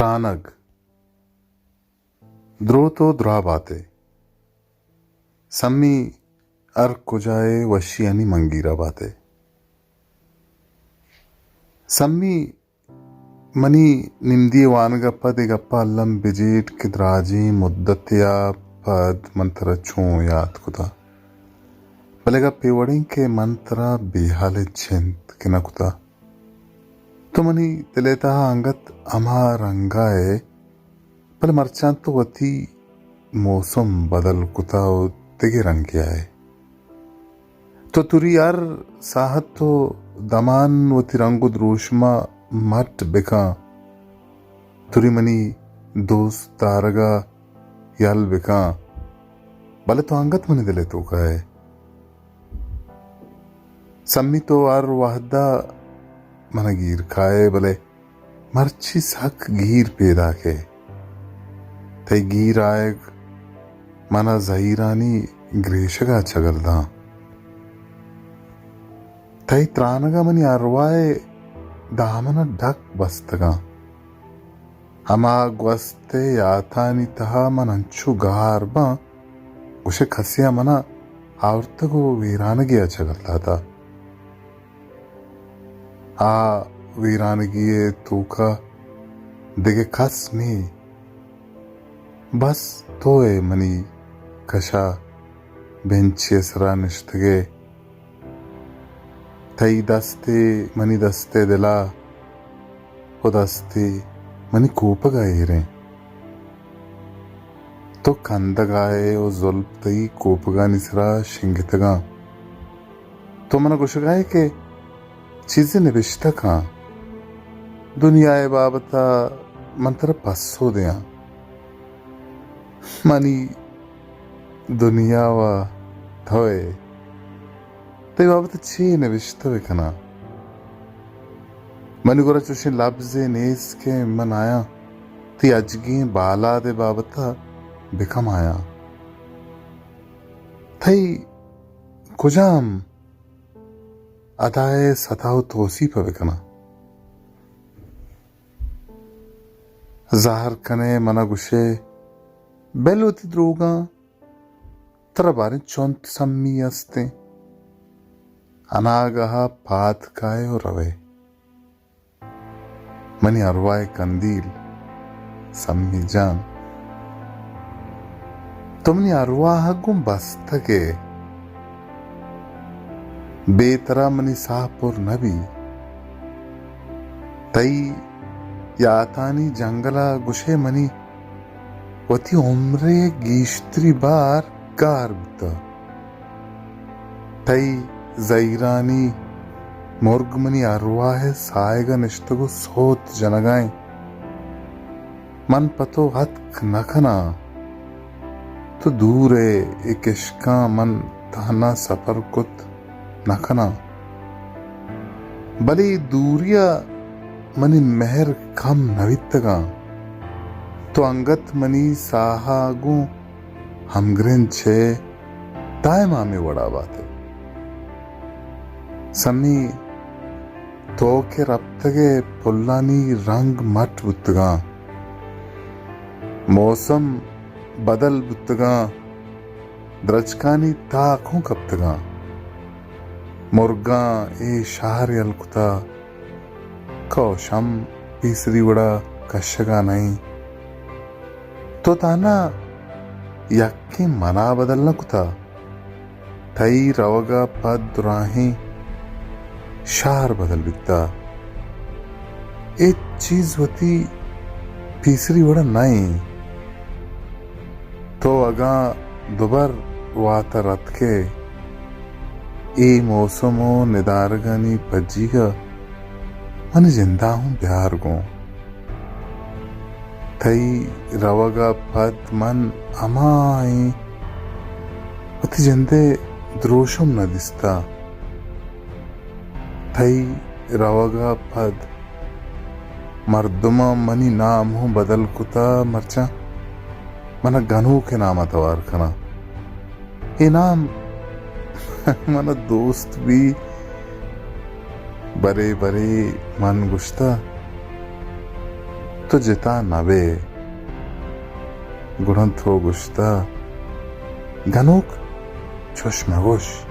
ترانگ۔ دروت ءُ دراہ بات ئے۔ سمی ہر کجا ئے وشیانی منگیرا بات ئے۔ سمی منی نمدی ءِ وانگ ءَ پد اے گپ ءَ الم بجیڑ کہ دراجیں مدتے ءَ پد من ترا چون یات کتہ۔ بلے گپ اے وڑ انت کہ من ترا بے ہال ءَ چنت کہ نہ کتہ۔ تو منی دل ءِ تہا انگت ہما رنگ ءَ ئے، بلے مرچاں تو وتی موسم بدل کتہ ءُ دگہ رنگے ءَ ئے۔ تو توری ہر ساہت ءُ دمان وتی رنگ ءُ دروشم ءَ مٹ بکن، توری منی دوست دارگ ءَ یل بکن، بلے تو انگت منی دل ءِ توکا ئے۔ سمی تو ہر وہد ءَ من ءَ گیر کائے، بلے مرچی سک گیر پیداک ئے۔ تئی گیر آیگ من ءَ زہیرانی گریشگ ءَ چگل داں۔ تئی ترانگ ءَ منی ارواہ ءِ دامن ءَ ڈک بستگاں۔ ہما گوست ءِ یاتانی تہا من انچو گار باں، گوشے کسے ءَ من ءَ آورتگ ءُ ویرانگے ءَ چگل داتہ۔ آ ویرانگی ءِ توکا دگہ کس نی، بس تو ئے منی کشا بنچے ءِ سرا نشتگ ئے۔ تئی دستے منی دست ءِ دل ءَ ءُ دستے منی کوپگ ءَ ایر ایں۔ تو کندگ ءَ ئے ءُ زلپ تئی کوپگانی سرا شنگتگاں۔ تو من ءَ گوشگ ءَ ئے کہ چیزے نبشتہ کن، دنیا ءِ بابت ءَ من ترا پسو دیاں۔ منی دنیا ءُ تو ئے، تئی بابت ءَ چے نبشتہ بکناں؟ منی گورا چوشیں لبزے نیست کہ من آیاں تئی اجگیں بالاد ءِ بابت ءَ بکمایاں۔ تئی کجام ادا ءِ ستا ءُ توسیپ ءَ بکناں؟ زہر کن ئے من ءَ گوش ئے، بل وتی دروگاں، ترا باریں چنت سمی است ایں۔ اناگہ ءَ پاد کائے ءُ روئے۔ منی ارواہ ءِ کندیل، سمی جان، تو منی ارواہ ءَ گوں بستگ ئے۔ بے ترا منی ساہ پر نہ بی۔ تئی یاتانی جنگل ءَ گوش ئے منی وتی عمر ءِ گیشتری بار گار بوتہ۔ تئی زہیرانی مرگ منی ارواہ ءِ ساہگ ءَ نشتگ ءُ سوت جنگ ءَ انت۔ من پہ تو اتک نہ کناں۔ تو دور ئے، اے کشکاں من تہنا سپر کت نہ کناں۔ بلے اے دوری ءَ منی مہر کم نہ بیتگاں۔ تو انگت منی ساہ ءَ گوں ہمگرنچ ئے، دائم ہمے وڑا بات ئے۔ سمی تو کہ رپتگ ئے، پلانی رنگ مٹ بوتگاں، موسم بدل بوتگاں، درچکانی تاک ہوں کپتگاں۔ مرگاں اے شہر یل کتا، کئوش ہم پیسری وڑا کشگا نہ ایں۔ تو تہنا یکیں منا بدل نہ کتا، تئی روگا پد دراہیں شہر بدل بیتا۔ ہچ چیز وتی پیسری وڑا نہ ایں۔ تو اگاں دوبر واتر اتکئے، اے موسم ءُ ندارگانی پجیگا منی جندا ہوں بیار گوں۔ تئی روگا پد من ہمائیں وتی جندئے دروشم نہ دیستا۔ تئی روگا پد مردماں منی نام ہوں بدل کتا، مرچاں من ءَ گنوک ءِ نام ءَ توار کناں۔ اے نام من ءَ دوست بی۔ برے برے من گوشتہ، تو جتا نہ بئے۔ گڑا تو گوشتہ، گنوک چوش مہ گوش۔